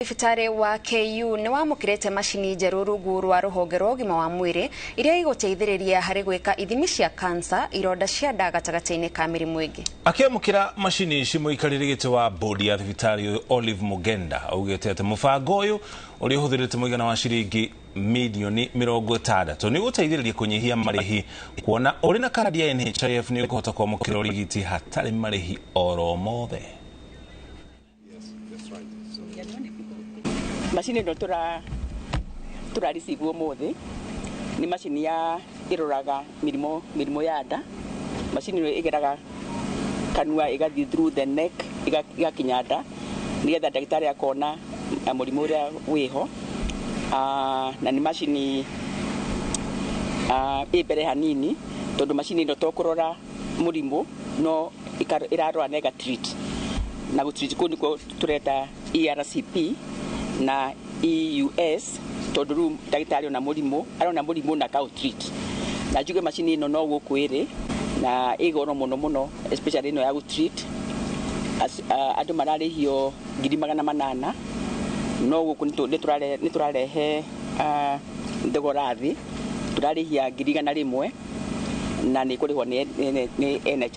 Thibitarĩ wa KU nĩ wamũkĩrĩte macini njerũ rungu rwa rũhonge rwa ũgima wa mwĩrĩ iria igũteithĩrĩria harĩ gwĩka ithimi cia kansa, ironda cia nda gatagatĩ-inĩ ka mĩrimũ ĩngĩ. Akĩamũkĩra macini ici, mũikarĩri gĩtĩ wa bodi ya thibitarĩ ũyũ Olive Mugenda augĩte atĩ mũbango ũyũ ũrĩa ũhũthĩrĩte mũigana wa ciringi mirioni 60 nĩ ũgũteithĩrĩria kũnyihia marĩhi, kuona ũrĩ na kandi ya NHIF nĩ ũkũhota kwamũkĩra ũrigiti hatarĩ marĩhi oro mothe. Macini ĩno tũra receive ũmũthĩ nĩ macini ya ĩroraga mĩrimũ ya nda. Macini ĩno ĩgeraga kanua, ĩgathiĩ through the neck, ĩgakinya nda, nĩgetha ndagĩtarĩ akona mũrimũ ũrĩa wĩho. Na nĩ macini ĩ mbere hanini, tondũ macini ĩno to kũrora mũrimũ no ĩrarora na ĩga treat, na gũtreat kũu nĩkuo tũreta ERCP na EUS, tondũ rĩu ndagĩtarĩ ona mũrimũ arona mũrimũ na akaũ treat. Na njuge macini ĩno no gũkũ ĩrĩ na ĩ goro mũno mũno, especially ĩno ya gũtreat. Andũ mararĩhio 800,000, no gũkũ nĩ tũrarehe thogora thĩ, tũrarĩhia 100,000 na nĩ kũrĩhwo nĩ NHIF.